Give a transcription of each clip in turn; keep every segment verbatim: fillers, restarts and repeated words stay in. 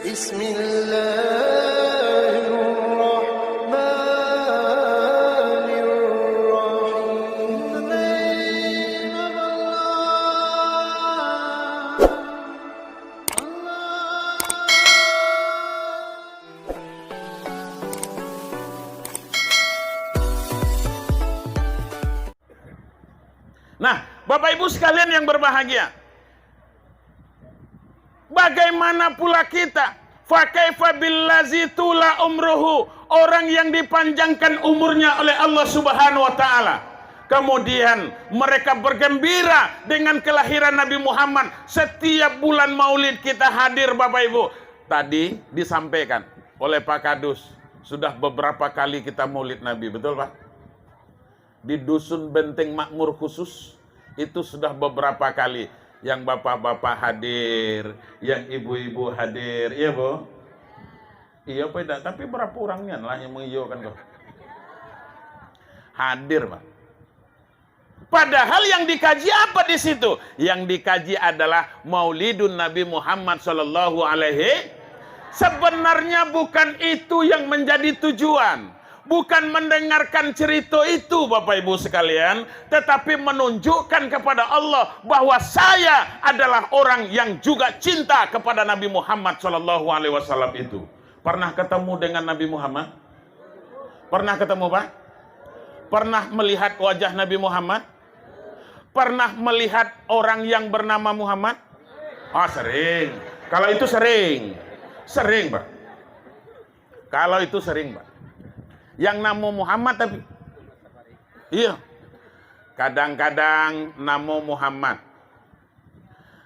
Bismillahirrahmanirrahim. Nah, Bapak Ibu sekalian yang berbahagia, bagaimana pula kita? Fa kaifa billazi tula umruhu, orang yang dipanjangkan umurnya oleh Allah Subhanahu wa Ta'ala. Kemudian mereka bergembira dengan kelahiran Nabi Muhammad. Setiap bulan Maulid kita hadir, Bapak Ibu. Tadi disampaikan oleh Pak Kadus, sudah beberapa kali kita Maulid Nabi, betul, Pak? Di Dusun Benteng Makmur khusus, itu sudah beberapa kali yang bapak-bapak hadir, yang ibu-ibu hadir, iya, Bu? Iya apa tidak? Tapi berapa orangnya lah yang mengiyakan kau? Hadir, Pak. Padahal yang dikaji apa di situ? Yang dikaji adalah Maulidun Nabi Muhammad sallallahu alaihi. Sebenarnya bukan itu yang menjadi tujuan. Bukan mendengarkan cerita itu, Bapak Ibu sekalian, tetapi menunjukkan kepada Allah bahwa saya adalah orang yang juga cinta kepada Nabi Muhammad sallallahu alaihi wasallam itu. Pernah ketemu dengan Nabi Muhammad? Pernah ketemu, Pak? Pernah melihat wajah Nabi Muhammad? Pernah melihat orang yang bernama Muhammad? Ah, sering. Kalau itu sering. Sering, Pak. Kalau itu sering, Pak. Yang namo Muhammad tapi. Iya. Kadang-kadang namo Muhammad.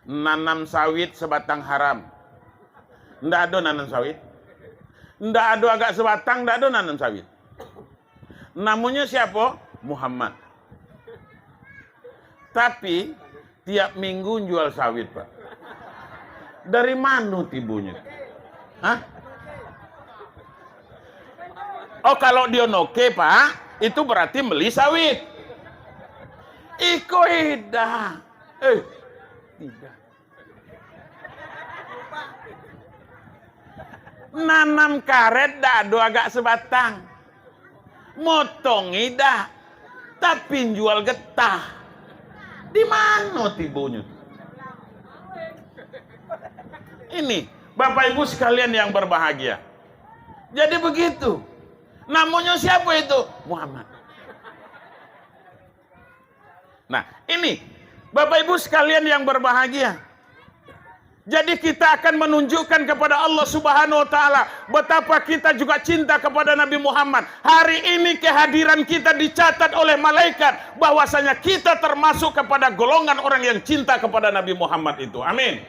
Nanam sawit sabatang haram. Ndak ado nanam sawit. Ndak ado agak sabatang, ndak ado nanam sawit. Namonyo siapo? Muhammad. Tapi, tiap minggu jual sawit, Pak. Dari mano tibonyo? Hah? Oh, kalau dio noke, Pak, itu berarti beli sawit. Iko idak. Eh, idak. Nanam karet dak ado agak sabatang. Motong idak, tapi jual getah. Di mano tibonyo? Ini, Bapak Ibu sekalian yang berbahagia. Jadi begitu. Namonyo siapo itu? Muhammad. Nah, ini, Bapak Ibu sekalian yang berbahagia. Jadi kita akan menunjukkan kepada Allah Subhanahu wa Ta'ala betapa kita juga cinta kepada Nabi Muhammad. Hari ini kehadiran kita dicatat oleh malaikat bahwasanya kita termasuk kepada golongan orang yang cinta kepada Nabi Muhammad itu. Amin.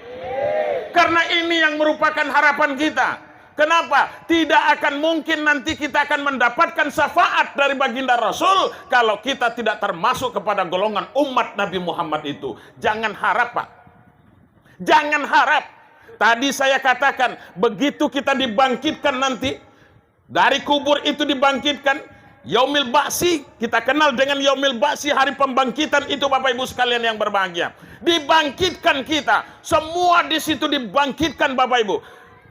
Karena ini yang merupakan harapan kita. Kenapa? Tidak akan mungkin nanti kita akan mendapatkan syafaat dari Baginda Rasul kalau kita tidak termasuk kepada golongan umat Nabi Muhammad itu. Jangan harap, Pak. Jangan harap. Tadi saya katakan, begitu kita dibangkitkan nanti, dari kubur itu dibangkitkan, Yaumil Ba'si, kita kenal dengan Yaumil Ba'si, hari pembangkitan itu, Bapak Ibu sekalian yang berbahagia. Dibangkitkan kita, semua di situ dibangkitkan, Bapak Ibu.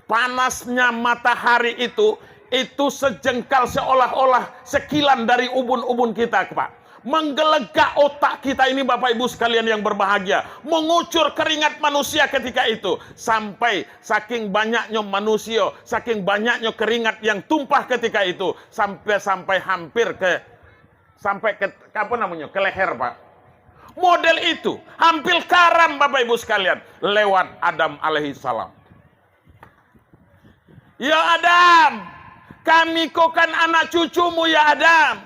Panasnya matahari itu, itu sejengkal, seolah-olah sekilan dari ubun-ubun kita, Pak. Menggelegak otak kita ini, Bapak Ibu sekalian yang berbahagia. Mengucur keringat manusia ketika itu. Sampai saking banyaknyo manusia, saking banyaknyo keringat yang tumpah ketika itu. Sampai, sampai hampir ke, sampai ke, ke apa namanya, ke leher, Pak. Model itu, hampir karam, Bapak Ibu sekalian, lewat Adam alaihissalam. Ya Adam, kami ko kan anak cucumu, ya Adam.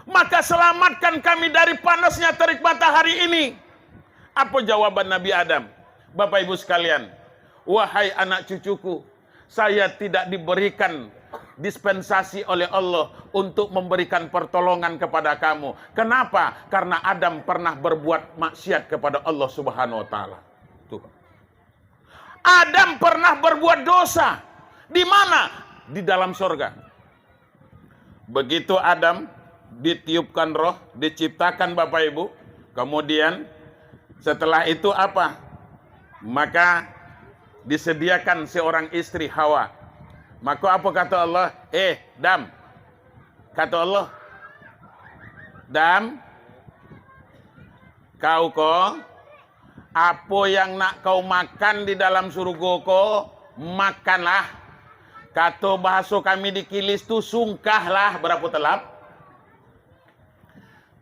Maka selamatkan kami dari panasnya terik matahari ini. Apa jawaban Nabi Adam? Bapak Ibu sekalian, wahai anak cucuku, saya tidak diberikan dispensasi oleh Allah untuk memberikan pertolongan kepada kamu. Kenapa? Karena Adam pernah berbuat maksiat kepada Allah Subhanahu wa Ta'ala. Tuh. Adam pernah berbuat dosa. Di mana? Di dalam sorga. Begitu Adam ditiupkan roh, diciptakan, Bapak Ibu, kemudian setelah itu apa? Maka disediakan seorang istri, Hawa. Mako apo kato Allah? "Eh, Adam," kato Allah, "Adam, kau ko, apo yang nak kau makan di dalam surugo ko, makanlah." Kato bahaso kami di Kilis tu, sungkahlah, barapo talap.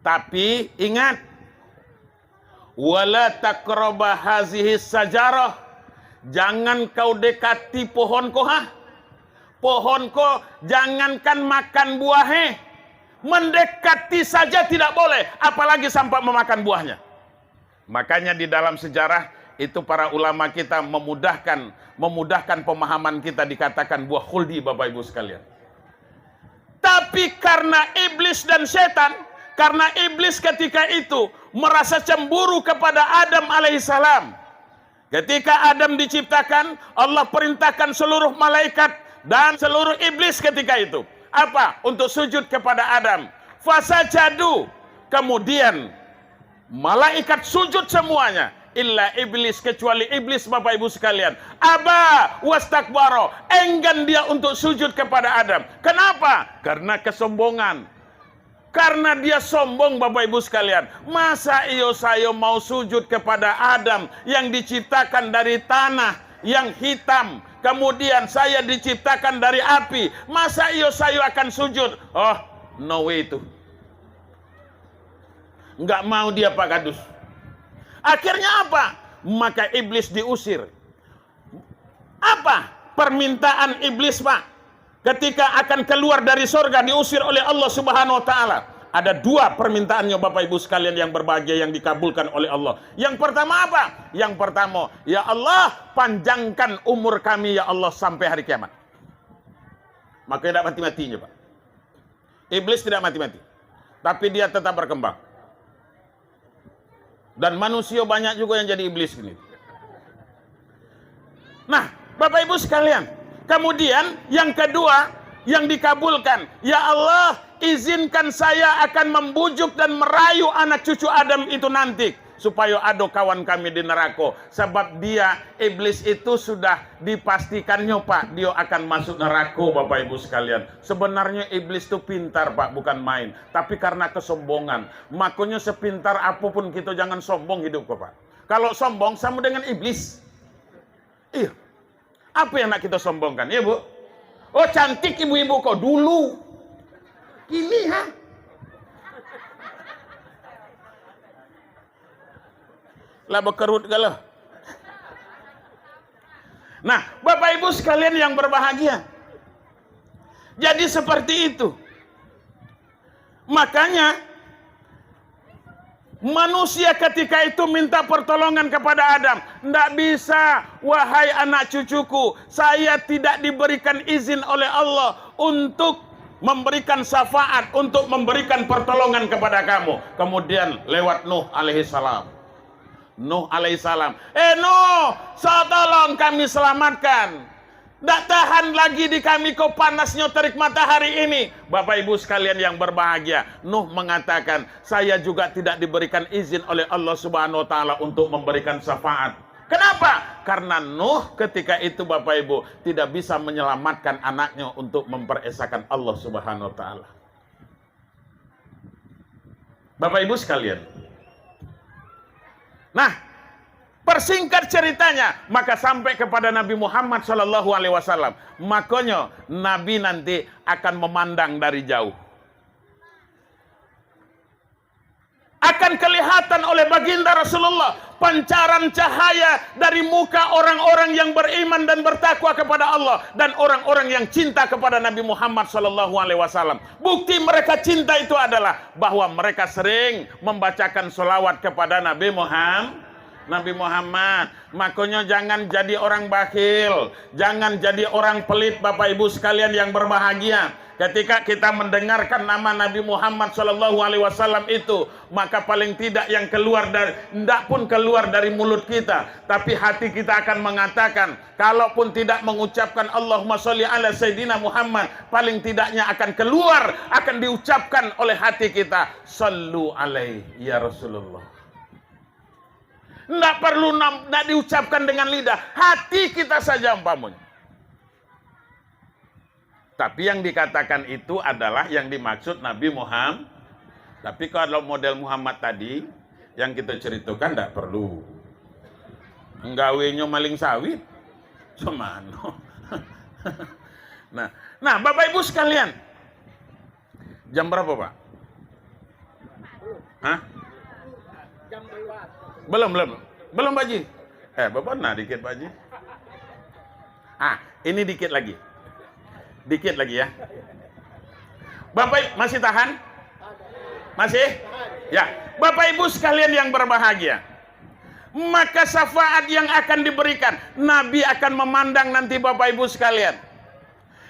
Tapi ingat, "Wala taqraba hazihi sajarah," jangan kau dekati pohon ko, ha. Pohon ko jangankan makan buah, eh. Mendekati saja tidak boleh, apalagi sampai memakan buahnya. Makanya di dalam sejarah itu para ulama kita memudahkan, memudahkan pemahaman kita, dikatakan buah khuldi, Bapak Ibu sekalian. Tapi karena iblis dan setan, karena iblis ketika itu merasa cemburu kepada Adam alaihissalam. Ketika Adam diciptakan, Allah perintahkan seluruh malaikat dan seluruh iblis ketika itu. Apa? Untuk sujud kepada Adam. Fasajadu. Kemudian malaikat sujud semuanya. Illa iblis, kecuali iblis, Bapak Ibu sekalian. Aba wastakbaro, enggan dia untuk sujud kepada Adam. Kenapa? Karena kesombongan. Karena dia sombong, Bapak Ibu sekalian. Masa iyo sayo mau sujud kepada Adam yang diciptakan dari tanah yang hitam, kemudian saya diciptakan dari api? Masa iyo sayo akan sujud? Oh, no way itu. Nggak mau dia, Pak Kadus. Akhirnya apa? Maka iblis diusir. Apa permintaan iblis, Pak, ketika akan keluar dari sorga, diusir oleh Allah Subhanahu wa Ta'ala? Ada dua permintaannya, Bapak Ibu sekalian yang berbahagia, yang dikabulkan oleh Allah. Yang pertama apa? Yang pertama, "Ya Allah, panjangkan umur kami, ya Allah, sampai hari kiamat." Maka tidak mati-matinya, Pak. Iblis tidak mati-mati. Tapi dia tetap berkembang. Dan manusia banyak juga yang jadi iblis ini. Nah, Bapak Ibu sekalian, kemudian yang kedua yang dikabulkan, "Ya Allah, izinkan saya akan membujuk dan merayu anak cucu Adam itu nanti, supaya ado kawan kami di neraka." Sebab dia, iblis itu, sudah dipastikannya, Pak, dia akan masuk neraka, Bapak Ibu sekalian. Sebenarnya iblis tu pintar, Pak, bukan main. Tapi karena kesombongan, makonyo sepintar apo pun kito jangan sombong hidup ko, Pak. Kalau sombong samo dengan iblis. Iya. Apa yang nak kito sombongkan, ya, Bu? Oh, cantik ibu-ibu ko dulu. Kini, ha? Lah bakerut galo. Nah, Bapak Ibu sekalian yang berbahagia. Jadi seperti itu. Makanya, manusia ketika itu minta pertolongan kepada Adam. "Ndak bisa, wahai anak cucuku, saya tidak diberikan izin oleh Allah untuk memberikan syafaat, untuk memberikan pertolongan kepada kamu." Kemudian lewat Nuh alaihissalam. Nuh alaihissalam, "Eh Nuh, so tolong kami selamatkan. Ndak tahan lagi di kami ko panasnyo terik matahari ini." Bapak Ibu sekalian yang berbahagia, Nuh mengatakan, "Saya juga tidak diberikan izin oleh Allah Subhanahu wa Ta'ala untuk memberikan syafaat." Kenapa? Karena Nuh ketika itu, Bapak Ibu, tidak bisa menyelamatkan anaknya untuk memperesakan Allah Subhanahu wa Ta'ala. Bapak Ibu sekalian. Nah, persingkat ceritanya, maka sampai kepada Nabi Muhammad sallallahu alaihi wasallam. Makonyo, Nabi nanti akan memandang dari jauh. Akan kelihatan oleh Baginda Rasulullah pancaran cahaya dari muka orang-orang yang beriman dan bertakwa kepada Allah dan orang-orang yang cinta kepada Nabi Muhammad sallallahu alaihi wasallam. Bukti mereka cinta itu adalah bahwa mereka sering membacakan sholawat kepada Nabi Muham-, Nabi Muhammad. Makonyo jangan jadi orang bakhil, jangan jadi orang pelit, Bapak Ibu sekalian yang berbahagia. Ketika kita mendengarkan nama Nabi Muhammad sallallahu alaihi wasallam itu, maka paling tidak yang keluar dari, ndak pun keluar dari mulut kita, tapi hati kita akan mengatakan, kalaupun tidak mengucapkan Allahumma sholli ala Sayyidina Muhammad, paling tidaknya akan keluar, akan diucapkan oleh hati kita, "Sallu alaihi ya Rasulullah." Ndak perlu nam-, ndak diucapkan dengan lidah, hati kita saja umpamonyo. Tapi yang dikatakan itu adalah yang dimaksud Nabi Muhammad. Tapi kalau model Muhammad tadi, yang kita ceritakan ndak perlu. Nggawenyo maling sawit. Cuman. Nah, nah, Bapak Ibu sekalian, jam berapa, Pak? Hah? Belum, belum. Belum, Pak Ji. Eh, Bapak nah dikit, Pak Ji. Ah, ini dikit lagi. Dikit lagi ya. Bapak I-, masih tahan? Masih? Ya. Bapak Ibu sekalian yang berbahagia, maka syafaat yang akan diberikan, Nabi akan memandang nanti, Bapak Ibu sekalian.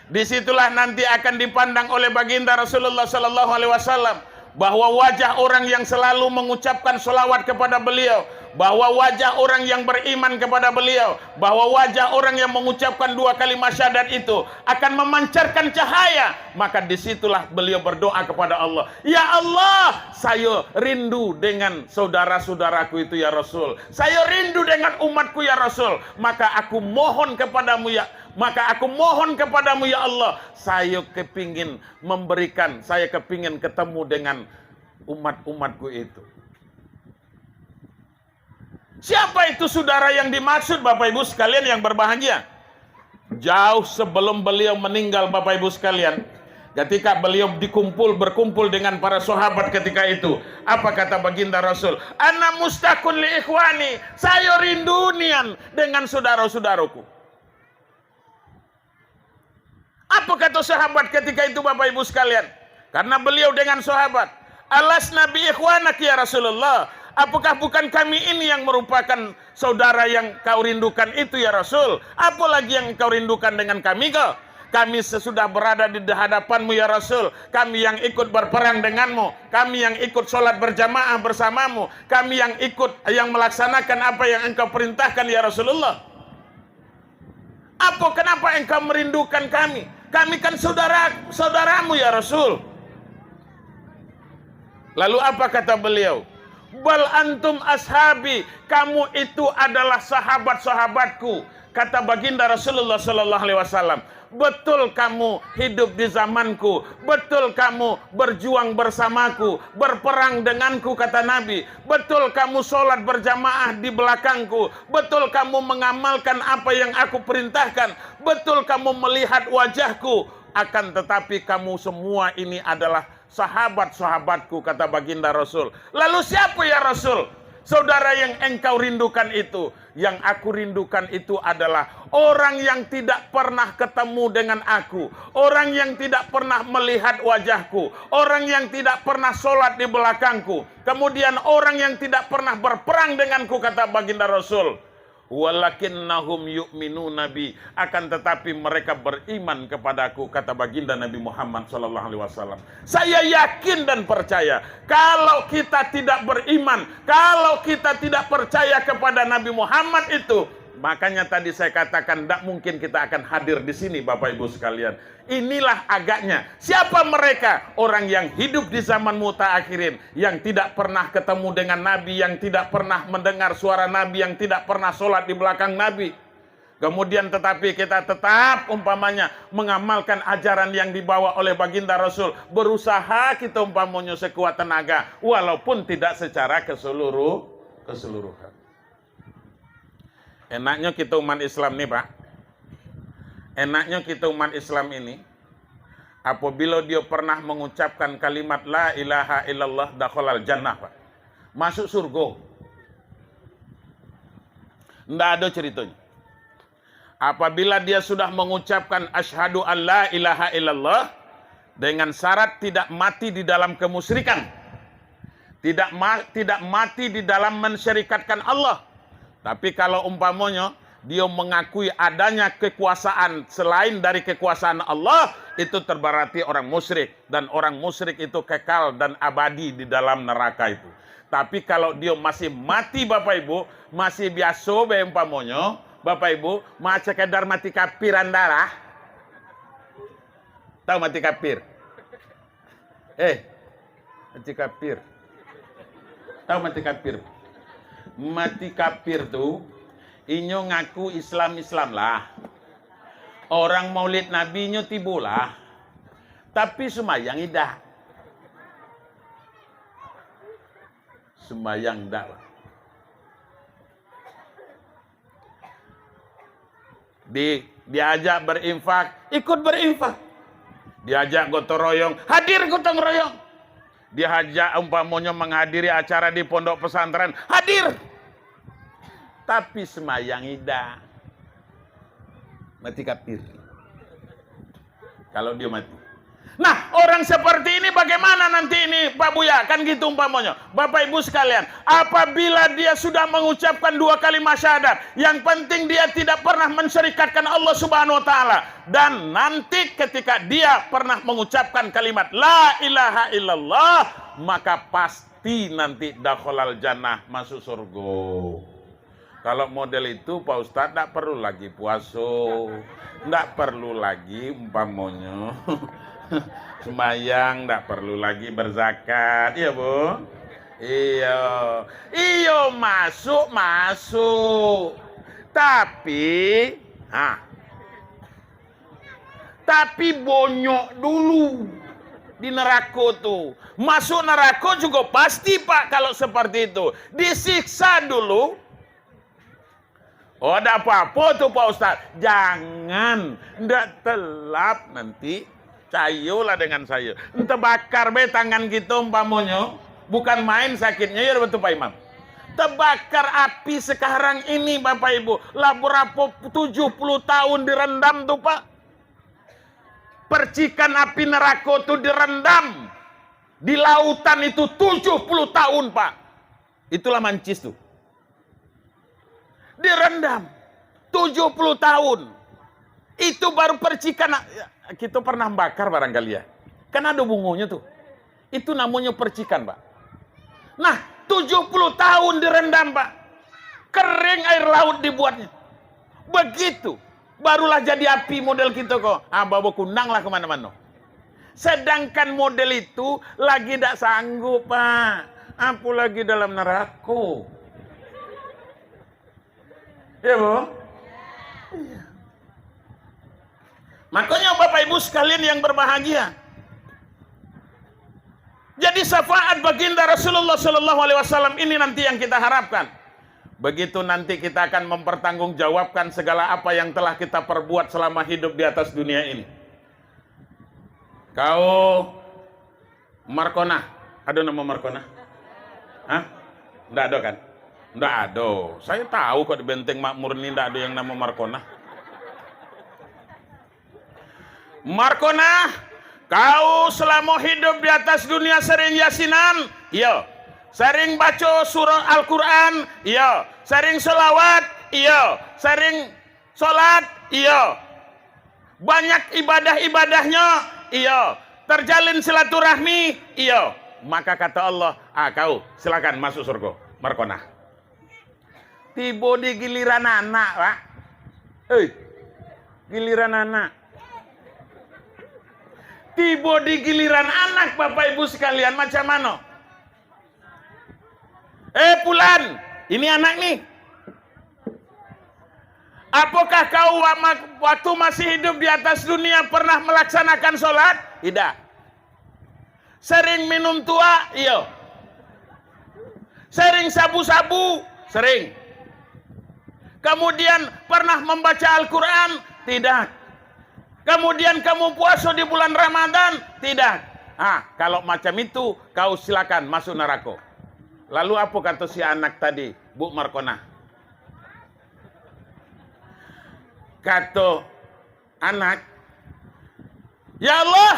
Di situlah nanti akan dipandang oleh Baginda Rasulullah sallallahu alaihi wasallam bahwa wajah orang yang selalu mengucapkan salawat kepada beliau, bahwa wajah orang yang beriman kepada beliau, bahwa wajah orang yang mengucapkan dua kalimat syahadat itu akan memancarkan cahaya. Maka di situlah beliau berdoa kepada Allah, "Ya Allah, sayo rindu dengan saudara-saudaraku itu, ya Rasul. Sayo rindu dengan umatku, ya Rasul. Maka aku mohon kepadamu, ya Maka aku mohon kepadamu, ya Allah, sayo kepingin memberikan, sayo kepingin ketemu dengan umat-umatku itu." Siapa itu saudara yang dimaksud, Bapak Ibu sekalian yang berbahagia? Jauh sebelum beliau meninggal, Bapak Ibu sekalian, ketika beliau dikumpul, berkumpul dengan para sahabat ketika itu, apa kata Baginda Rasul? "Ana mustakun li ikhwani, sayo rindu nian dengan saudara-saudaraku." Apa kata sahabat ketika itu, Bapak Ibu sekalian? Karena beliau dengan sahabat, "Alasna bi ikhwanak, ya Rasulullah? Apakah bukan kami ini yang merupakan saudara yang kau rindukan itu, ya Rasul? Apa lagi yang kau rindukan dengan kami ko? Kami sesudah berada di hadapanmu, ya Rasul. Kami yang ikut berperang denganmu. Kami yang ikut sholat berjamaah bersamamu. Kami yang ikut, yang melaksanakan apa yang engkau perintahkan, ya Rasulullah." Apo, kenapa engkau merindukan kami? Kami kan saudara, saudaramu, ya Rasul. Lalu apa kata beliau? "Bal antum ashabi, kamu itu adalah sahabat-sahabatku," kata Baginda Rasulullah sallallahu alaihi wasallam. "Betul kamu hidup di zamanku, betul kamu berjuang bersamaku, berperang denganku," kata Nabi. "Betul kamu sholat berjamaah di belakangku, betul kamu mengamalkan apa yang aku perintahkan, betul kamu melihat wajahku, akan tetapi kamu semua ini adalah sahabat-sahabatku," kata Baginda Rasul. "Lalu siapa, ya Rasul, saudara yang engkau rindukan itu?" "Yang aku rindukan itu adalah orang yang tidak pernah ketemu dengan aku, orang yang tidak pernah melihat wajahku, orang yang tidak pernah sholat di belakangku, kemudian orang yang tidak pernah berperang denganku," kata Baginda Rasul. "Walakinnahum yu'minuna bi, akan tetapi mereka beriman kepadaku," kata Baginda Nabi Muhammad sallallahu alaihi wasallam. Saya yakin dan percaya, kalau kita tidak beriman, kalau kita tidak percaya kepada Nabi Muhammad itu, makanya tadi saya katakan, ndak mungkin kita akan hadir di sini, Bapak Ibu sekalian. Inilah agaknya. Siapa mereka? Orang yang hidup di zaman mutaakhirin, yang tidak pernah ketemu dengan Nabi, yang tidak pernah mendengar suara Nabi, yang tidak pernah sholat di belakang Nabi. Kemudian tetapi kita tetap umpamanya mengamalkan ajaran yang dibawa oleh Baginda Rasul, berusaha kita umpamonyo sekuat tenaga, walaupun tidak secara keseluruh-, keseluruhan. Enaknyo kita umat Islam ni, Pak. Enaknyo kita umat Islam ini, apabila dia pernah mengucapkan kalimat la ilaha illallah, dakhalal jannah, Pak. Masuk surga. Ndak ada ceritonyo. Apabila dia sudah mengucapkan asyhadu an la ilaha illallah, dengan syarat tidak mati di dalam kemusyrikan, tidak ma-, tidak mati di dalam mensyarikatkan Allah. Tapi kalau umpamonyo dia mengakui adanya kekuasaan selain dari kekuasaan Allah, itu berarti orang musyrik, dan orang musyrik itu kekal dan abadi di dalam neraka itu. Tapi kalau dia masih mati, Bapak Ibu, masih biaso bae umpamonyo, Bapak Ibu, ma-, sekedar mati kafir andalah. Tahu mati kafir? Eh, mati kafir. Tahu mati kafir? Mati kafir tu, inyo ngaku Islam-Islam lah. Orang Maulid Nabi inyo tibo lah. Tapi sumbayang indak. Sumbayang indak lah. Di, diajak berinfak, ikut berinfak. Diajak gotong royong, hadir gotong royong. Diajak umpamonyo manghadiri acara di pondok pesantren, hadir. Tapi sumbayang indak. Mati kafir. Kalau dia mati. Nah, orang seperti ini bagaimana nanti ini, Pak Buya? Kan gitu umpamonyo. Bapak Ibu sekalian, apabila dia sudah mengucapkan dua kalimat syahadat, yang penting dia tidak pernah mensyarikatkan Allah Subhanahu wa Ta'ala. Dan nanti ketika dia pernah mengucapkan kalimat La ilaha illallah, maka pasti nanti dakhalal jannah, masuk surga. Kalau model itu, Pak Ustadz, ndak perlu lagi puaso, ndak perlu lagi umpamonyo sumbayang, ndak perlu lagi berzakat, iyo, Bu? Iyo. Iyo, masuk, masuk. Tapi, ha, tapi bonyok dulu di narako tu. Masuk narako jugo pasti, Pak, kalau seperti itu. Disiksa dulu. Oh, ndak apo-apo tu, Pak Ustadz. Jangan. Ndak telap nanti. Cayolah dengan sayo. Tabakar be tangan kito umpamonyo. Bukan main sakitnyo, ya betul, Pak Imam? Tabakar api sekarang ini, Bapak Ibu. Lah barapo tujuh puluh tahun direndam tu, Pak. Percikan api narako tu direndam di lautan itu tujuh puluh tahun, Pak. Itulah mancis tu. Direndam tujuh puluh tahun. Itu baru percikan. Ya, kita pernah bakar barangkali, ya. Kan ada bungonya tu. Itu namanya percikan, Pak. Nah, tujuh puluh tahun direndam, Pak. Kering air laut dibuatnya. Begitu. Barulah jadi api model kito ko. Ah, bawa kunang lah kemana-mana. Sedangkan model itu lagi dak sanggup, Pak. Apalagi dalam neraka. Ya, Bu? Iya. Makanya, Bapak Ibu sekalian yang berbahagia, jadi syafaat baginda Rasulullah Sallallahu Alaihi Wasallam ini nanti yang kita harapkan. Begitu nanti kita akan mempertanggungjawabkan segala apa yang telah kita perbuat selama hidup di atas dunia ini. Kau Markonah. Ado namo Markonah? Hah? Ndak ado, kan? Ndak ado. Sayo tahu kok di Benteng Makmur ni ndak ado yang namo Markonah. Markonah, kau selamo hidup di atas dunia sering yasinan? Iyo. Sering baco surah Al-Quran? Iyo. Sering sholawat? Iyo. Sering sholat? Iyo. Banyak ibadah-ibadahnyo? Iyo. Terjalin silaturahmi? Iyo. Maka kata Allah, "Ah, kau, silakan masuk surga, Markonah." Tibo di giliran anak, Pak. Hei, giliran anak. Tibo di giliran anak, Bapak Ibu sekalian, macam mano? Eh, Pulan, ini anak ni. Apakah kau wa-, ma-, waktu masih hidup di atas dunia pernah melaksanakan sholat? Tidak. Sering minum tuak? Iyo. Sering sabu-sabu? Sering. Kemudian pernah membaca Al-Quran? Tidak. Kemudian kamu puasa di bulan Ramadan? Tidak. Ah, kalau macam itu, kau silakan masuk narako. Lalu apa kata si anak tadi, Bu Markonah? Kato anak, "Ya Allah,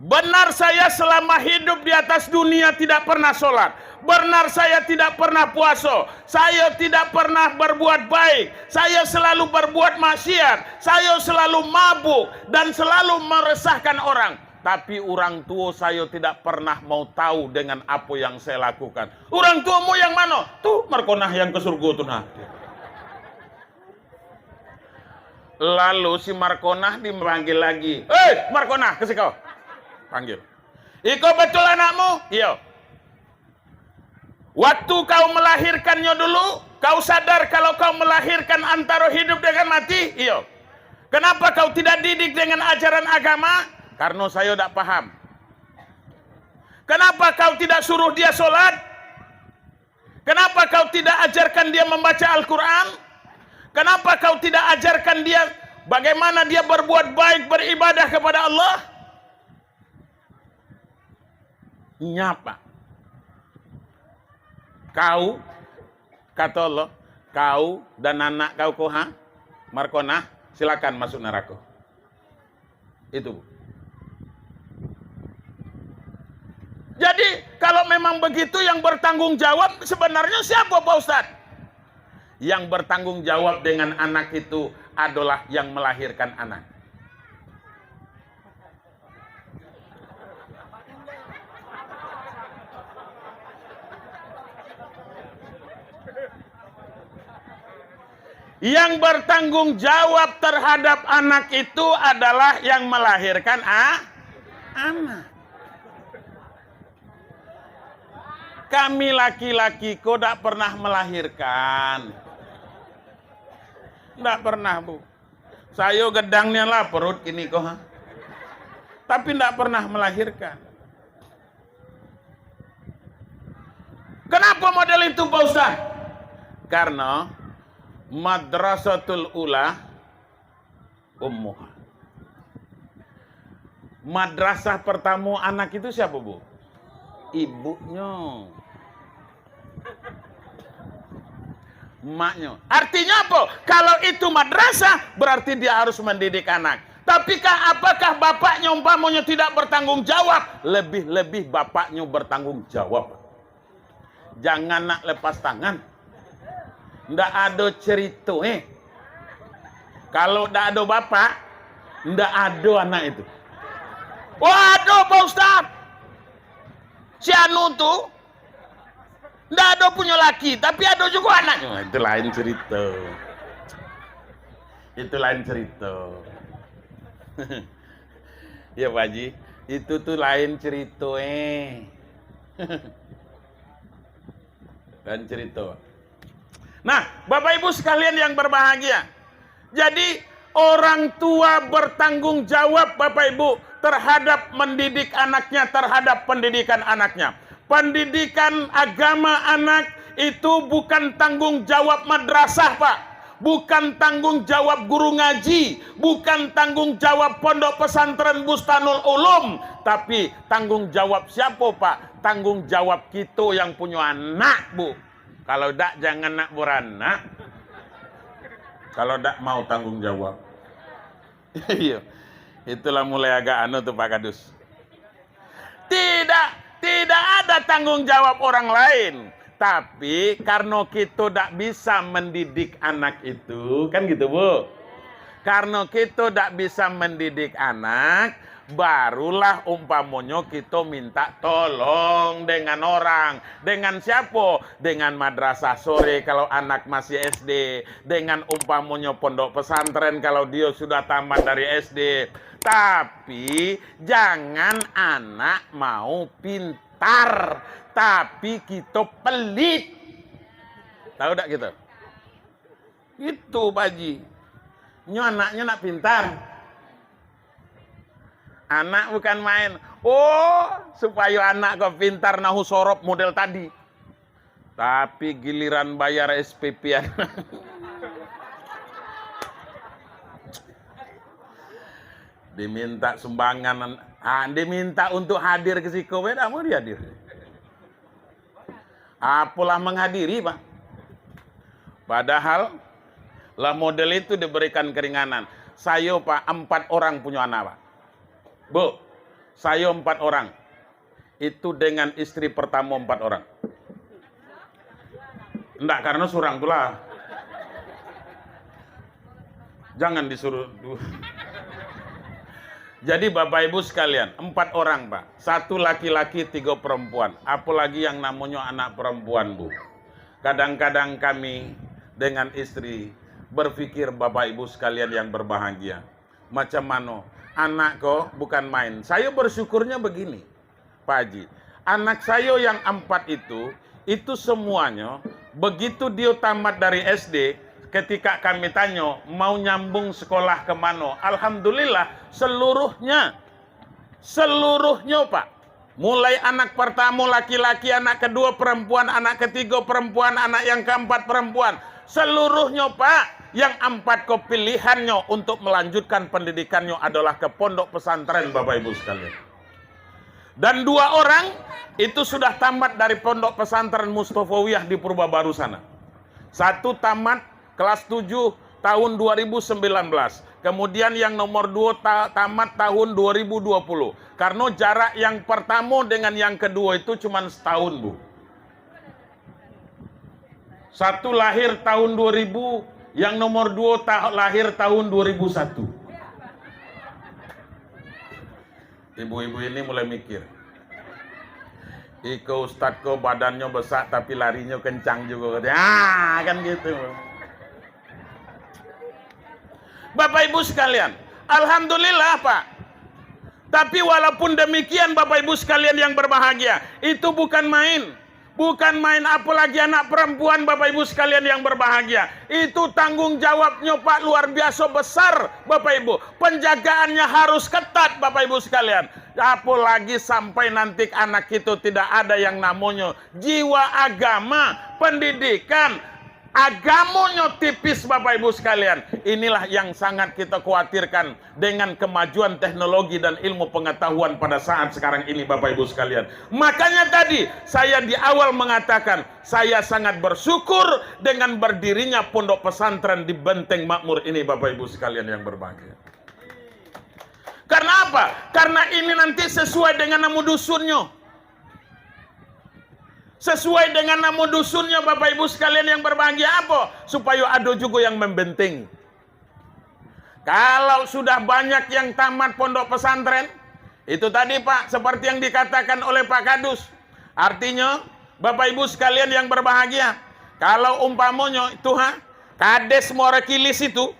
benar saya selama hidup di atas dunia tidak pernah sholat. Benar saya tidak pernah puasa. Saya tidak pernah berbuat baik. Saya selalu berbuat maksiat. Saya selalu mabuk dan selalu meresahkan orang. Tapi orang tua saya tidak pernah mau tahu dengan apa yang saya lakukan." Orang tuamu yang mano? Tu Markonah yang ke surga tu nah. Lalu si Markonah dipanggil lagi. "Hei, Markonah, ke siko!" Panggil. "Iko betul anakmu?" "Iyo." Waktu kau melahirkannyo dulu, kau sadar kalau kau melahirkan antaro hidup dengan mati? Iyo. Kenapa kau tidak didik dengan ajaran agama? Karena saya tidak paham. Kenapa kau tidak suruh dia sholat? Kenapa kau tidak ajarkan dia membaca Al-Quran? Kenapa kau tidak ajarkan dia bagaimana dia berbuat baik, beribadah kepada Allah? Nyapa? Kau, kata Allah, kau dan anak kau ko, ha? Markonah, silakan masuk neraka. Itu. Jadi, kalau memang begitu, yang bertanggung jawab sebenarnya siapa, Pak Ustadz? Yang bertanggung jawab dengan anak itu adalah yang melahirkan anak. Yang bertanggung jawab terhadap anak itu adalah yang melahirkan a-, anak. Kami laki-laki ko dak pernah melahirkan. Dak pernah, Bu. Sayo gedang nian lah perut kini ko, ha. Tapi ndak pernah melahirkan. Kenapa model itu, Pak Ustaz? Karena madrasatul ula ummuha. Madrasah pertama anak itu siapa, Bu? Ibunyo. Emaknyo. Artinya apa? Kalau itu madrasah, berarti dia harus mendidik anak. Tapi kah, apakah bapaknyo umpamonyo tidak bertanggung jawab? Lebih-lebih bapaknyo bertanggung jawab. Jangan nak lepas tangan. Ndak ado cerito, eh. Kalau ndak ado bapak, ndak ado anak itu. Oh, ado, Pak Ustaz. Si Anu tu, ndak ado punyo laki, tapi ado jugo anaknyo. Itu lain cerito. Itu lain cerito. Ya, Pak Haji. Itu tu lain cerito, eh. Lain cerito. Nah, Bapak Ibu sekalian yang berbahagia. Jadi, orang tua bertanggung jawab, Bapak Ibu, terhadap mendidik anaknya, terhadap pendidikan anaknya. Pendidikan agama anak itu bukan tanggung jawab madrasah, Pak. Bukan tanggung jawab guru ngaji, bukan tanggung jawab Pondok Pesantren Bustanul Ulum, tapi tanggung jawab siapa, Pak? Tanggung jawab kito yang punyo anak, Bu. Kalau dak, jangan nak baranak. Kalau dak mau tanggung jawab. Iyo. Itulah mulai agak anu tu, Pak Kadus. Tidak, tidak ada tanggung jawab orang lain. Tapi, karno kito dak bisa mendidik anak itu, kan gitu, Bu? Karno kito dak bisa mendidik anak, barulah umpamonyo kito minta tolong dengan orang. Dengan siapo? Dengan madrasah sore kalau anak masih S D, dengan umpamonyo pondok pesantren kalau dio sudah tamat dari S D. Tapi, jangan anak mau pintar, tapi kito pelit. Tahu dak kito? Itu, Pak Haji. Nyo anaknyo nak pintar. Anak bukan main. Oh, supayo anak ko pintar, nahu sorop model tadi. Tapi giliran bayar S P P anak. Diminta sumbangan, ah, diminta untuk hadir ke siko, beda mau dihadir. Apolah manghadiri, Pak. Padahal, lah model itu diberikan keringanan. Sayo, Pak, empat orang punyo anak, Pak. Bu, sayo empat orang. Itu dengan istri pertamo empat orang. Ndak, karno surang tu lah. Jangan disuruh du-, Jadi, Bapak Ibu sekalian, empat orang, Pak. Satu laki-laki, tiga perempuan. Apalagi yang namonyo anak perempuan, Bu. Kadang-kadang kami dengan istri berpikir, Bapak Ibu sekalian yang berbahagia, macam mano? Anak ko bukan main. Sayo bersyukurnya begini, Pak Haji. Anak sayo yang empat itu, Itu semuanyo, begitu dio tamat dari S D, ketika kami tanyo, "Mau nyambung sekolah ke mano?" Alhamdulillah, seluruhnya, seluruhnyo, Pak. Mulai anak pertamo laki-laki, anak kedua perempuan, anak ketiga perempuan, anak yang keempat perempuan. Seluruhnyo, Pak, yang empat ko pilihannyo untuk melanjutkan pendidikannyo adalah ke pondok pesantren, Bapak Ibu sekalian. Dan dua orang itu sudah tamat dari Pondok Pesantren Mustofawiyah di Purbabaru sana. Satu tamat kelas tujuh tahun dua ribu sembilan belas. Kemudian yang nomor dua ta-, tamat tahun dua ribu dua puluh. Karena jarak yang pertama dengan yang kedua itu cuma setahun, Bu. Satu lahir tahun dua ribu, yang nomor dua ta-, lahir tahun dua ribu satu. Ibu-ibu ini mulai mikir. Iko ustad ko badannyo besak tapi larinyo kencang jugo, katanya. Ah, kan gitu. Bapak Ibu sekalian, alhamdulillah, Pak. Tapi walaupun demikian, Bapak Ibu sekalian yang berbahagia, itu bukan main. Bukan main, apalagi anak perempuan, Bapak Ibu sekalian yang berbahagia. Itu tanggung jawabnyo, Pak, luar biasa besar, Bapak Ibu. Penjagaannya harus ketat, Bapak Ibu sekalian. Apalagi sampai nanti anak itu tidak ada yang namonyo jiwa agama, pendidikan, agamonyo tipis, Bapak Ibu sekalian. Inilah yang sangat kita khawatirkan dengan kemajuan teknologi dan ilmu pengetahuan pada saat sekarang ini, Bapak Ibu sekalian. Makanya tadi saya di awal mengatakan, saya sangat bersyukur dengan berdirinya pondok pesantren di Benteng Makmur ini, Bapak Ibu sekalian yang berbahagia. Karena apa? Karena ini nanti sesuai dengan namo dusunnyo. Sesuai dengan namo dusunnyo, Bapak Ibu sekalian yang berbahagia, apo? Supayo ado jugo yang membentengi. Kalau sudah banyak yang tamat pondok pesantren, itu tadi, Pak, seperti yang dikatakan oleh Pak Kadus. Artinya, Bapak Ibu sekalian yang berbahagia, kalau umpamonyo itu, ha, Kades Muara Kilis itu,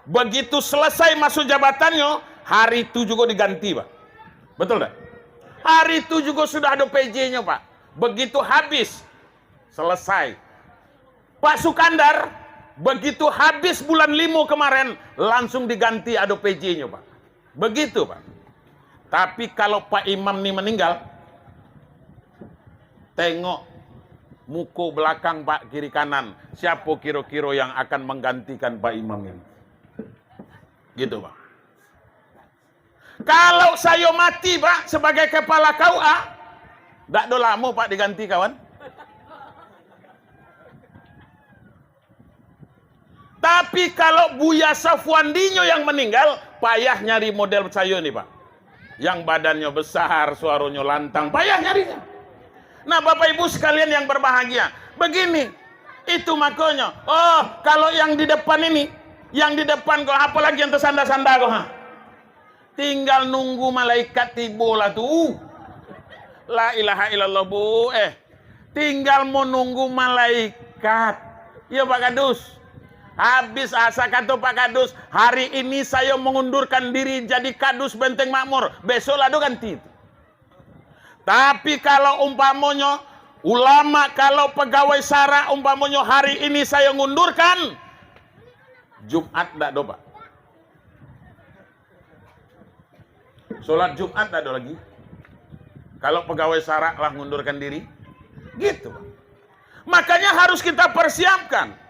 begitu selesai masa jabatannyo, hari itu jugo diganti, Pak. Betul tak? Hari itu jugo sudah ado P J-nyo, Pak. Begitu habis, selesai. Pak Sukandar, begitu habis bulan limo kemarin, langsung diganti, ado P J-nyo, Pak. Begitu, Pak. Tapi kalau Pak Imam ni meninggal, tengok muko belakang, Pak, kiri kanan, siapo kiro-kiro yang akan menggantikan Pak Imam ini? Gitu, Pak. Kalau sayo mati, Pak, sebagai kepala K U A, dak do lamo, Pak, diganti, kawan. Tapi kalau Buya Safwandinyo yang meninggal, payah nyari model sayo ni, Pak. Yang badannyo besar, suaronyo lantang, payah nyarinyo. Nah, Bapak Ibu sekalian yang berbahagia, begini, itu makonyo, oh, kalau yang di depan ini, yang di depan ko, apalagi yang tersanda-sanda ko, ha? Tinggal nunggu malaikat tibo lah tu. La ilaha illallah, Bu. Eh, tinggal menunggu malaikat. Iyo, Pak Kadus. Habis asa kato Pak Kadus, "Hari ini sayo mengundurkan diri jadi Kadus Benteng Makmur." Besok lah do ganti tu. Tapi kalau umpamonyo, ulama, kalau pegawai sara, umpamonyo hari ini sayo ngundurkan, Jumat ndak do, Pak. Sholat Jumat ndak ado lagi. Kalau pegawai sara lah ngundurkan diri, gitu. Makanya harus kita persiapkan.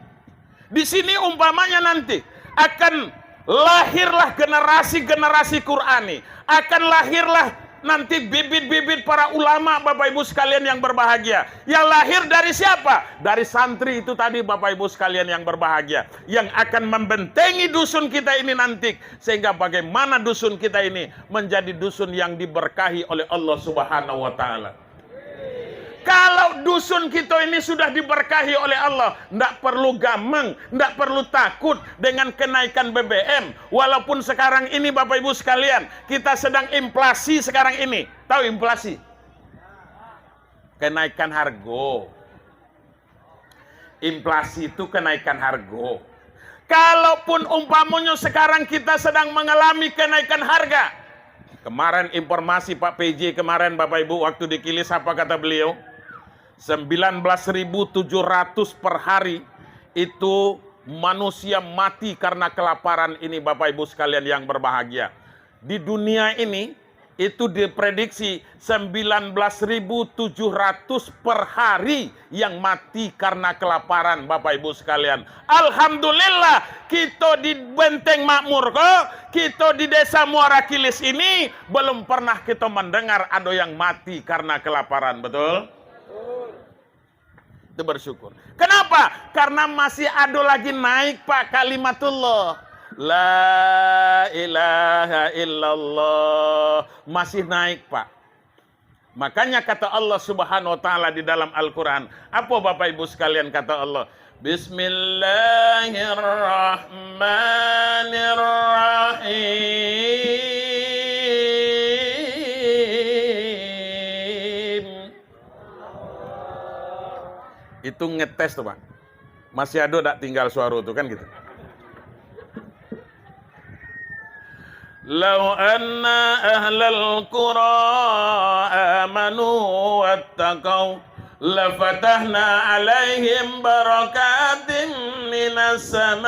Di sini umpamanya nanti akan lahirlah generasi-generasi Qurani, akan lahirlah nanti bibit-bibit para ulama, Bapak Ibu sekalian yang berbahagia. Yang lahir dari siapa? Dari santri itu tadi, Bapak Ibu sekalian yang berbahagia, yang akan membentengi dusun kita ini nanti, sehingga bagaimana dusun kita ini menjadi dusun yang diberkahi oleh Allah Subhanahu wa Ta'ala. Kalau dusun kita ini sudah diberkahi oleh Allah, ndak perlu gamang, ndak perlu takut dengan kenaikan B B M. Walaupun sekarang ini, Bapak Ibu sekalian, kita sedang inflasi sekarang ini. Tahu inflasi? Kenaikan harga. Inflasi itu kenaikan harga. Kalaupun umpamonyo sekarang kita sedang mengalami kenaikan harga. Kemarin informasi Pak P J kemarin, Bapak Ibu, waktu di Kilis, apa kata beliau? Sembilan belas ribu tujuh ratus per hari itu manusia mati karena kelaparan ini, Bapak Ibu sekalian yang berbahagia. Di dunia ini, itu diprediksi sembilan belas ribu tujuh ratus per hari yang mati karena kelaparan, Bapak Ibu sekalian. Alhamdulillah, kito di Benteng Makmur ko, kito di Desa Muara Kilis ini, belum pernah kito mendengar ado yang mati karena kelaparan, betul? Itu bersyukur. Kenapa? Karena masih ado lagi naik, Pak, kalimatullah. La ilaha illallah. Masih naik, Pak. Makanya kata Allah Subhanahu wa Ta'ala di dalam Al-Quran. Apa, Bapak Ibu sekalian, kata Allah? Bismillahirrahmanirrahim. Itu ngetes tu, Pak. Masih ado dak tinggal suaro tu, kan gitu. Lau anna ahlal qura amanu wattaqau, lafatahna alaihim barakatim minas samai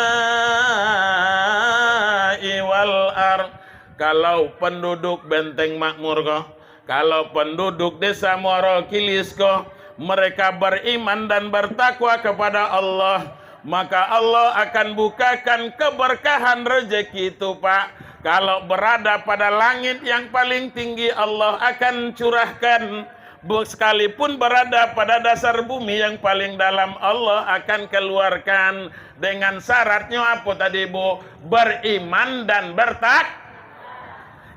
wal ar. Kalau penduduk Benteng Makmur ko, kalau penduduk Desa Muaro Kilis ko, mereka beriman dan bertakwa kepada Allah, maka Allah akan bukakan keberkahan rezeki itu, Pak. Kalau berada pada langit yang paling tinggi, Allah akan curahkan. Bu-, sekalipun berada pada dasar bumi yang paling dalam, Allah akan keluarkan. Dengan syaratnya apa tadi, Bu? Beriman dan bertak-,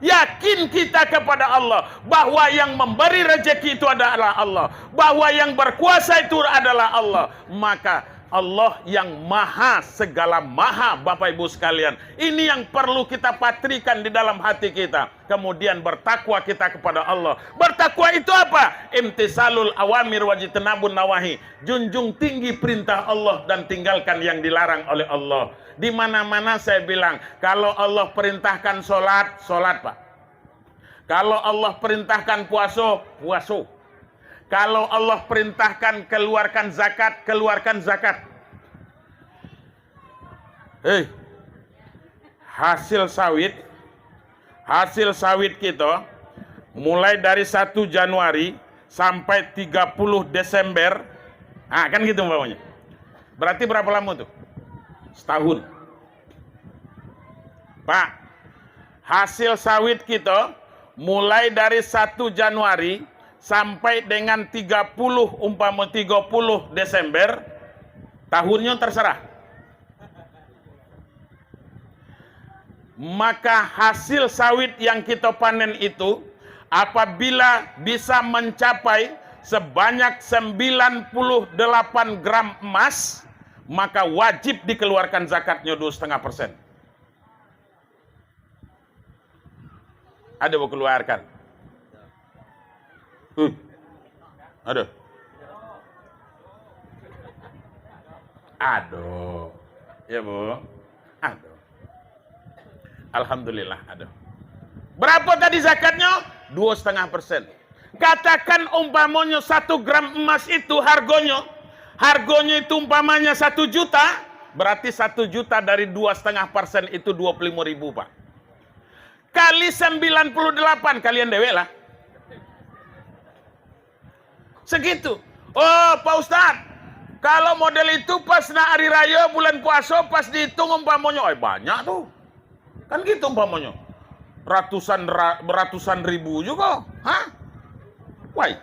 yakin kita kepada Allah, bahwa yang memberi rezeki itu adalah Allah, bahwa yang berkuasa itu adalah Allah. Maka Allah yang maha segala maha, Bapak Ibu sekalian. Ini yang perlu kita patrikan di dalam hati kita. Kemudian bertakwa kita kepada Allah. Bertakwa itu apa? Imtisalul awamir wajtinabun nawahi. Junjung tinggi perintah Allah dan tinggalkan yang dilarang oleh Allah. Di mana-mana saya bilang, kalau Allah perintahkan sholat, sholat, Pak. Kalau Allah perintahkan puaso, puaso. Kalau Allah perintahkan keluarkan zakat, keluarkan zakat. Hei, hasil sawit, hasil sawit kito, mulai dari satu Januari sampai tiga puluh Desember, ah, kan gitu umpamanya. Berarti berapa lama tu? Setahun. Pak, hasil sawit kito mulai dari satu Januari sampai dengan tiga puluh, umpama tiga puluh Desember, tahunnyo terserah. Maka hasil sawit yang kito panen itu, apabila bisa mencapai sebanyak sembilan puluh delapan gram emas, maka wajib dikeluarkan zakatnyo dua setengah persen. Ado bakeluarkan? Hmm. Ado. Ado. Ya, Bu. Ado. Alhamdulillah, ado. Berapa tadi zakatnyo? Dua setengah persen. Katakan umpamonyo satu gram emas itu hargonyo, hargonyo itu umpamanya satu juta, berarti satu juta dari dua setengah persen itu dua puluh lima ribu, Pak. Kali sembilan puluh delapan, kalian dewek lah. Segitu. Oh, Pak Ustaz, kalau model itu pas nak hari raya, bulan puasa, pas dihitung umpamonyo, eh, banyak tu. Kan gitu umpamonyo. Ratusan ra-, ratusan ribu juga. Hah? Wai.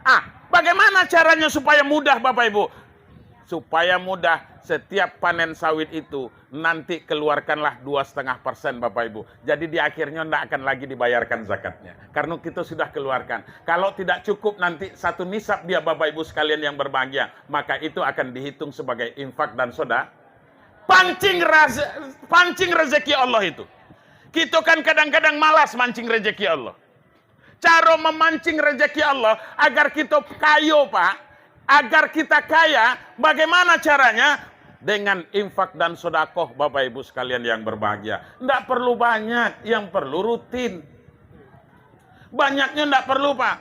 Ah, bagaimana caranya supaya mudah, Bapak Ibu? Supaya mudah, setiap panen sawit itu, nanti keluarkanlah dua setengah persen, Bapak Ibu. Jadi di akhirnya ndak akan lagi dibayarkan zakatnya. Karena kita sudah keluarkan. Kalau tidak cukup nanti satu nisab dia, Bapak Ibu sekalian yang berbahagia, maka itu akan dihitung sebagai infak dan soda-, pancing raz-, pancing rezeki Allah itu. Kita kan kadang-kadang malas mancing rezeki Allah. Caro mamancing rezeki Allah agar kita kayo, Pak, agar kita kaya, bagaimana caranya? Dengan infak dan sodakoh, Bapak Ibu sekalian yang berbahagia. Ndak perlu banyak, yang perlu rutin. Banyaknya ndak perlu, Pak.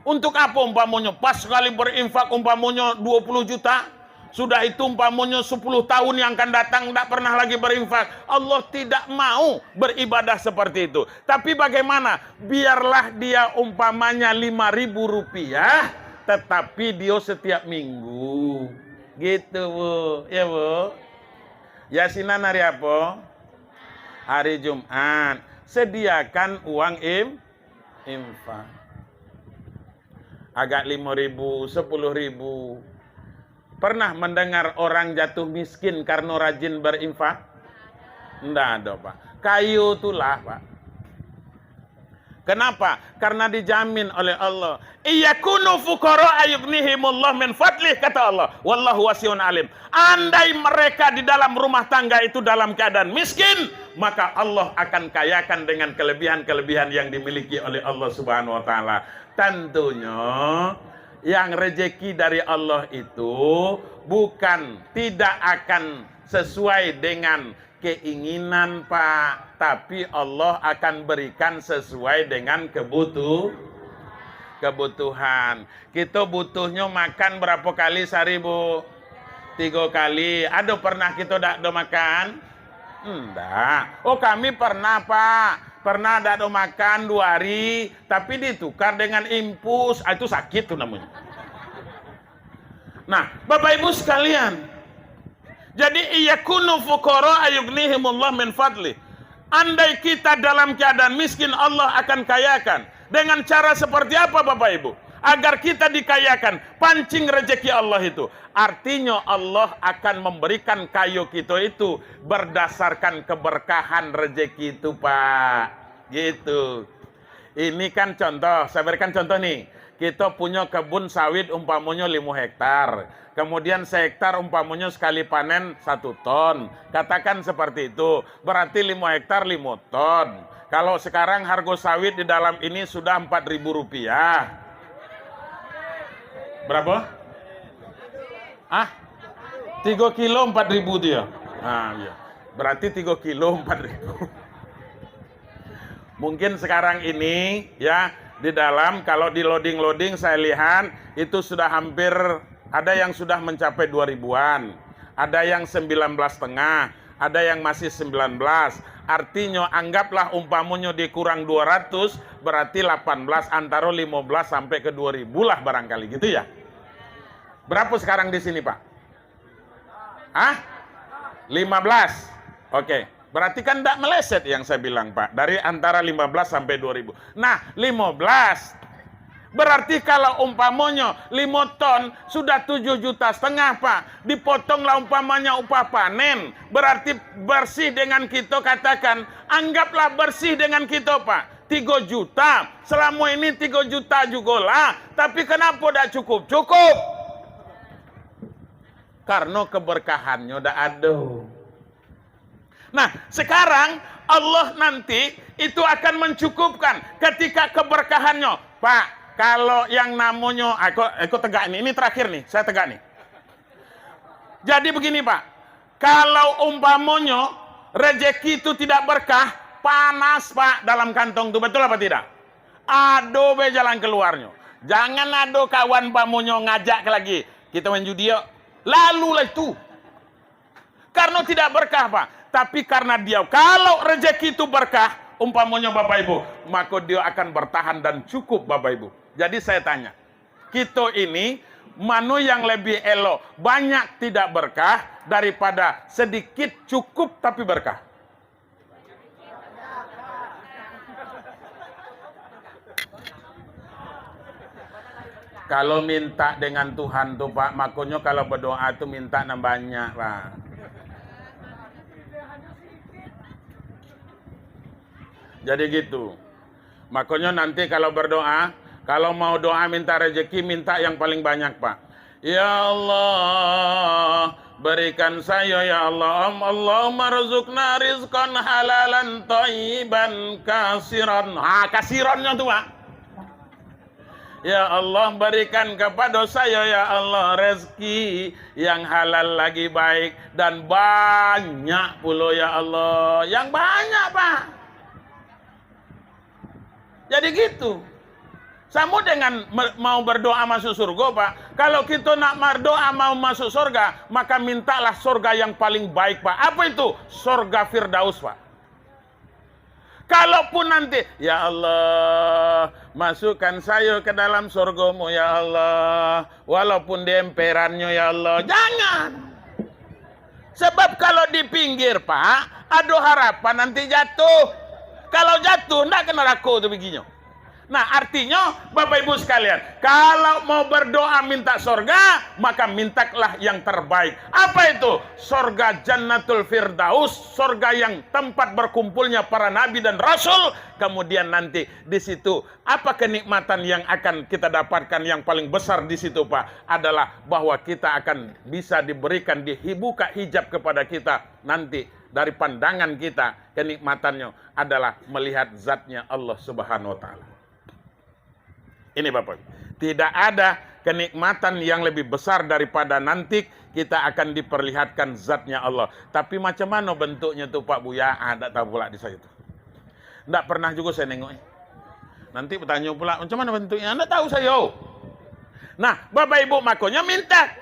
Untuk apa umpamonyo pas sekali berinfak umpamonyo dua puluh juta? Sudah itu umpamonyo sepuluh tahun yang akan datang ndak pernah lagi berinfak. Allah tidak mau beribadah seperti itu. Tapi bagaimana? Biarlah dia umpamanya lima ribu rupiah, tetapi dia setiap minggu. Gitu, Bu. Ya, Bu. Yasinan hari apa? Hari Jumat. Sediakan uang im-, infak. Agak lima ribu, sepuluh ribu. Pernah mendengar orang jatuh miskin karena rajin berinfak? Ndak ada, Pak. Kayo itulah, Pak. Kenapa? Karena dijamin oleh Allah. "Iyakunu fuqara ayughnihimullah min fadlih," kata Allah. "Wallahu wasi'un alim." Andai mereka di dalam rumah tangga itu dalam keadaan miskin, maka Allah akan kayakan dengan kelebihan-kelebihan yang dimiliki oleh Allah Subhanahu wa Ta'ala. Tentunya, yang rezeki dari Allah itu bukan tidak akan sesuai dengan keinginan, Pak, tapi Allah akan berikan sesuai dengan kebutuh-, kebutuhan. Kito butuhnyo makan barapo kali sahari, Bu? Tigo kali. Ado pernah kito dak ado makan? Ndak. Oh, kami pernah, Pak. Pernah dak ado makan duo hari, tapi ditukar dengan infus. Ah, itu sakit tu namonyo. Nah, Bapak Ibu sekalian, jadi, "Iyakunu fuqara ayughnihimullah min fadlih." Andai kita dalam keadaan miskin, Allah akan kayakan. Dengan cara seperti apa, Bapak Ibu? Agar kita dikayakan, pancing rezeki Allah itu. Artinya, Allah akan memberikan kayo kita itu berdasarkan keberkahan rezeki itu, Pak. Gitu. Ini kan contoh, saya berikan contoh nih. Kita punya kebun sawit umpamonyo limo hektar. Kemudian sehektar umpamonyo sekali panen satu ton. Katakan seperti itu. Berarti limo hektar limo ton. Kalau sekarang harga sawit di dalam ini sudah empat ribu rupiah. Berapa? Ah? Tiga kilo empat ribu tu ya? Ah, iya. Berarti tiga kilo empat ribu. Mungkin sekarang ini, ya, di dalam, kalau di loading-loading saya lihat, itu sudah hampir, ada yang sudah mencapai dua ribuan, ada yang sembilan belas setengah, ada yang masih sembilan belas. Artinya, anggaplah umpamonyo dikurang dua ratus, berarti delapan belas, antara lima belas sampai ke dua ribu lah barangkali, gitu ya. Berapa sekarang di sini, Pak? Hah? Lima belas. Oke. Berarti kan ndak meleset yang saya bilang, Pak. Dari antara lima belas sampai dua ribu. Nah, lima belas. Berarti kalau umpamonyo limo ton, sudah tujuh juta setengah, Pak. Dipotonglah umpamanya upah panen. Berarti bersih dengan kita, katakan, anggaplah bersih dengan kita, Pak. Tiga juta. Selama ini tiga juta jugolah. Tapi kenapa ndak cukup? Cukup. Karena keberkahannyo ndak ado. Nah, sekarang Allah nanti itu akan mencukupkan ketika keberkahannyo. Pak, kalau yang namonyo, ah, iko, iko tegak ni, ini terakhir nih, saya tegak nih. Jadi begini, Pak, kalau umpamonyo rezeki itu tidak berkah, panas, Pak, dalam kantong tu, betul apa tidak? Ado be jalan keluarnyo. Jangan ado kawan umpamonyo ngajak lagi, "Kita main judi yuk." Lalulah itu. Karena tidak berkah, Pak. Tapi karena dia, kalau rezeki itu berkah, umpamonyo Bapak Ibu, maka dia akan bertahan dan cukup, Bapak Ibu. Jadi saya tanya, kita ini, mana yang lebih elok, banyak tidak berkah daripada sedikit cukup tapi berkah? Kalau minta dengan Tuhan tu, Pak, makonyo kalau berdoa tu minta nan banyak, Pak. Jadi gitu. Makonyo nanti kalau berdoa, kalau mau doa minta rezeki, minta yang paling banyak, Pak. Ya Allah, berikan saya, ya Allah. Am-, Allahumma rzuqna rizqan halalan thayyiban kasiran. Ha, kasirannyo tu, Pak. Ya Allah, berikan kepada saya, ya Allah, rezeki yang halal lagi baik dan banyak pulo, ya Allah. Yang banyak, Pak. Jadi gitu. Samo dengan me-, mau berdoa masuk surga, Pak. Kalau kito nak berdoa mau masuk surga, maka mintalah surga yang paling baik, Pak. Apa itu? Surga Firdaus, Pak. Kalaupun nanti, "Ya Allah, masukkan sayo ke dalam surga-Mu, ya Allah, walaupun di emperannyo, ya Allah." Jangan. Sebab kalau di pinggir, Pak, ado harapan nanti jatuh. Kalau jatuh, ndak ka narako tu piginyo. Nah, artinyo, Bapak Ibu sekalian, kalau mau berdoa minta sorga, maka mintalah yang terbaik. Apa itu? Sorga Jannatul Firdaus, sorga yang tempat berkumpulnya para nabi dan rasul. Kemudian nanti di situ, apa kenikmatan yang akan kita dapatkan yang paling besar di situ, Pak? Adalah bahwa kita akan bisa diberikan, dibuka hijab kepada kita nanti dari pandangan kita, kenikmatannya adalah melihat zatnya Allah Subhanahu wa Ta'ala. Ini, Bapak, tidak ada kenikmatan yang lebih besar daripada nanti kita akan diperlihatkan zatnya Allah. Tapi macam mana bentuknya tu, Pak Buya? Ah, ndak tahu pula di saya tu. Ndak pernah juga saya nengok, eh. Nanti bertanya pula, "Macam mana bentuknya?" Ndak tahu saya. Nah, Bapak Ibu, makanya minta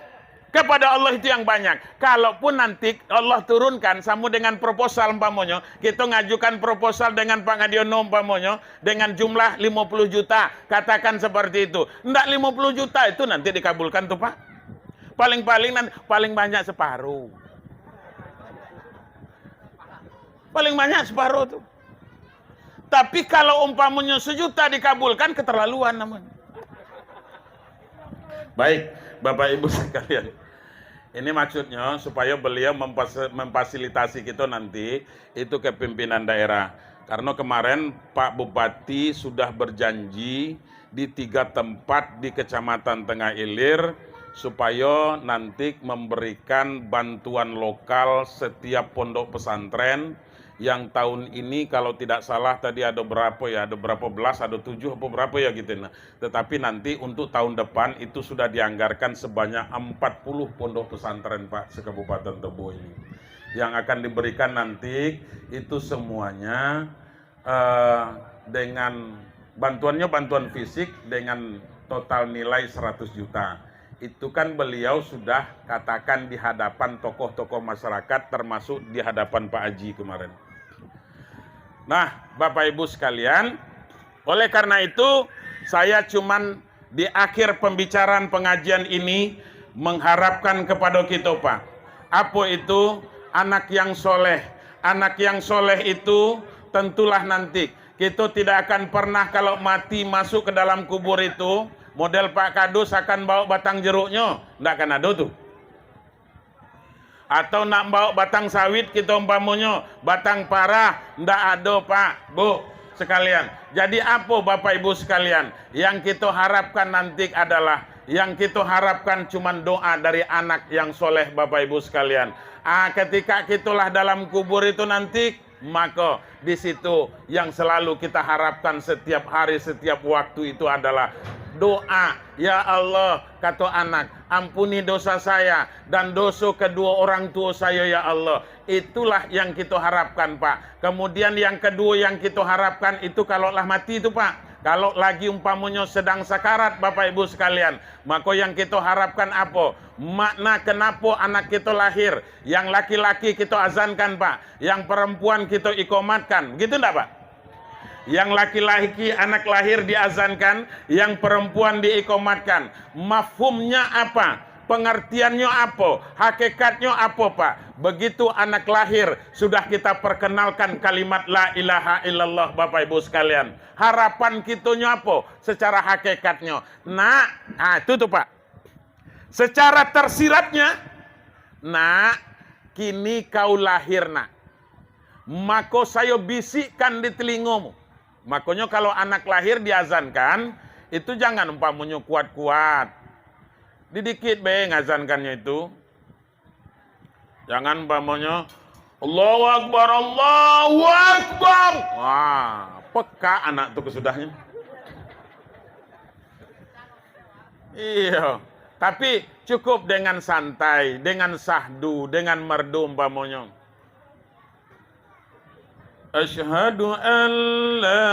kepada Allah itu yang banyak. Kalaupun nanti Allah turunkan samo dengan proposal, umpamonyo, kita ngajukan proposal dengan Pak Ngadiono, umpamonyo, dengan jumlah lima puluh juta, katakan seperti itu. Ndak lima puluh juta itu nanti dikabulkan tu, Pak. Paling-paling nan-, paling banyak separuh. Paling banyak separuh tu. Tapi kalau umpamonyo sejuta dikabulkan, keterlaluan namanya. Baik, Bapak Ibu sekalian. Ini maksudnya supaya beliau mempas-, memfasilitasi kita nanti itu ke pimpinan daerah. Karena kemarin Pak Bupati sudah berjanji di tiga tempat di Kecamatan Tengah Ilir supaya nanti memberikan bantuan lokal setiap pondok pesantren yang tahun ini, kalau tidak salah tadi ada berapa ya, ada berapa belas, ada tujuh apa berapa ya gitu. Nah, tetapi nanti untuk tahun depan itu sudah dianggarkan sebanyak empat puluh pondok pesantren, Pak, se-Kabupaten Tobo ini. Yang akan diberikan nanti itu semuanya, eh, dengan bantuannya bantuan fisik dengan total nilai seratus juta. Itu kan beliau sudah katakan di hadapan tokoh-tokoh masyarakat, termasuk di hadapan Pak Haji kemarin. Nah, Bapak Ibu sekalian, oleh karena itu, saya cuman di akhir pembicaraan pengajian ini mengharapkan kepada kita, Pak. Apa itu? Anak yang soleh. Anak yang soleh itu tentulah nanti kita tidak akan pernah kalau mati masuk ke dalam kubur itu, model Pak Kadus akan bawa batang jeruknyo, ndak akan ado tu. Atau nak bawa batang sawit kita umpamonyo, batang parah, ndak ado, Pak, Bu, sekalian. Jadi apo, Bapak Ibu sekalian, yang kita harapkan nanti adalah, yang kita harapkan cuman doa dari anak yang soleh, Bapak Ibu sekalian. Ah, ketika kitalah dalam kubur itu nanti, maka di situ yang selalu kita harapkan setiap hari, setiap waktu itu adalah doa, "Ya Allah," kato anak, "ampuni dosa saya dan dosa kedua orang tua saya, ya Allah." Itulah yang kita harapkan, Pak. Kemudian yang kedua yang kita harapkan itu kalau lah mati itu, Pak. Kalau lagi umpamonyo sedang sakarat, Bapak Ibu sekalian, maka yang kita harapkan apa? Makna kenapa anak kita lahir, yang laki-laki kita azankan, Pak. Yang perempuan kita ikomatkan. Begitu ndak, Pak? Yang laki-laki anak lahir diazankan, yang perempuan diikomatkan. Mafhumnya apa? Pengertiannya apa? Hakikatnya apa, Pak? Begitu anak lahir, sudah kita perkenalkan kalimat la ilaha illallah, Bapak Ibu sekalian. Harapan kitonyo apa? Secara hakikatnya. Nak, ah, itu tu, Pak. Secara tersiratnya, "Nak, kini kau lahir, nak. Mako sayo bisikkan di telingomu." Makonyo kalau anak lahir diazankan, itu jangan umpamonyo kuat-kuat. Didikit be ngazankannyo itu. Jangan umpamonyo, "Allahu Akbar, Allahu Akbar." Wah, pekak anak tu kesudahnyo. Iyo, tapi cukup dengan santai, dengan sahdu, dengan merdu umpamonyo. Asyhadu an la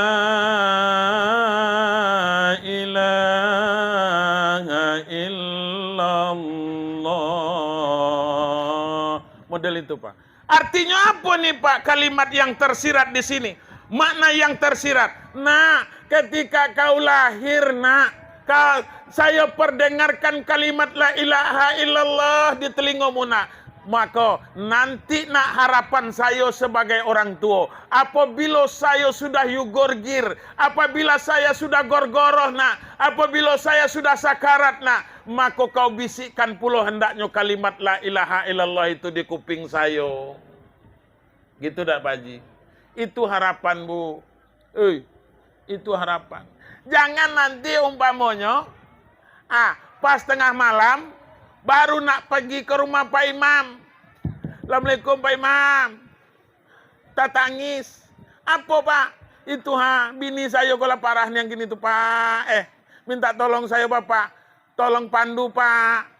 Betul itu, Pak. Artinya apa nih, Pak, kalimat yang tersirat di sini? Makna yang tersirat, nak, ketika kau lahir, nak, ka-, sayo perdengarkan kalimat la ilaha illallah di telingomu, nak. Mako, nanti, nak, harapan sayo sebagai orang tuo, apabila sayo sudah yugorgir, apabila sayo sudah gorgoroh, nak, apabila sayo sudah sakarat, nak, mako kau bisikkan pulo hendaknyo kalimat la ilaha illallah itu di kuping sayo. Gitu dak, Pak Haji? Itu harapan, Bu. Oi, itu harapan. Jangan nanti umpamonyo, ah, pas tengah malam, baru nak pagi ka rumah Pak Imam. "Assalamualaikum, Pak Imam." Tatangis. "Apo, Pak?" "Itu ha, bini sayo ko lah parah nian kini tu, Pak. Eh, minta tolong sayo, Bapak. Tolong pandu, Pak.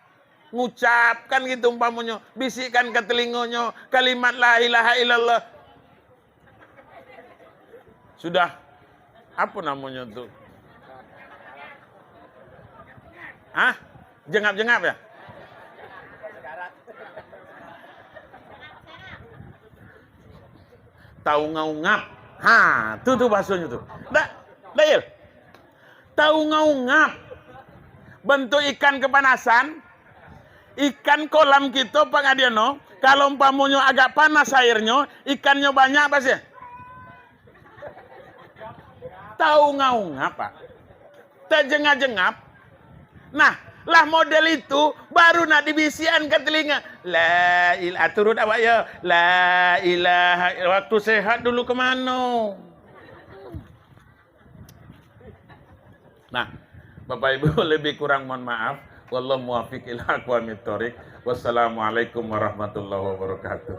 Ngucapkan gitu umpamonyo, bisikkan ka telingonyo kalimat la ilaha illallah." Sudah, apo namonyo tu? Hah? Jengap-jengap, ya? Taungap-ungap. Ha, tu, tu bahasonyo tu. Ndak? Ndak, Yel? Taungap-ungap. Bantuak ikan kapanasan. Ikan kolam kito, Pak Ngadiano, kalau umpamonyo agak panas airnyo, ikannyo banyak, pasti. Taungap-ungap, Pak. Tajengap-jengap. Nah, lah model itu, baru nak dibisikan ka telinga. La il-, ah, turut awak yo. La ilaha, waktu sehat dulu ka mano? Nah, Bapak Ibu, lebih kurang mohon maaf. Wallahu muwaffiq ila aqwamit thoriq. Wassalamualaikum warahmatullahi wabarakatuh.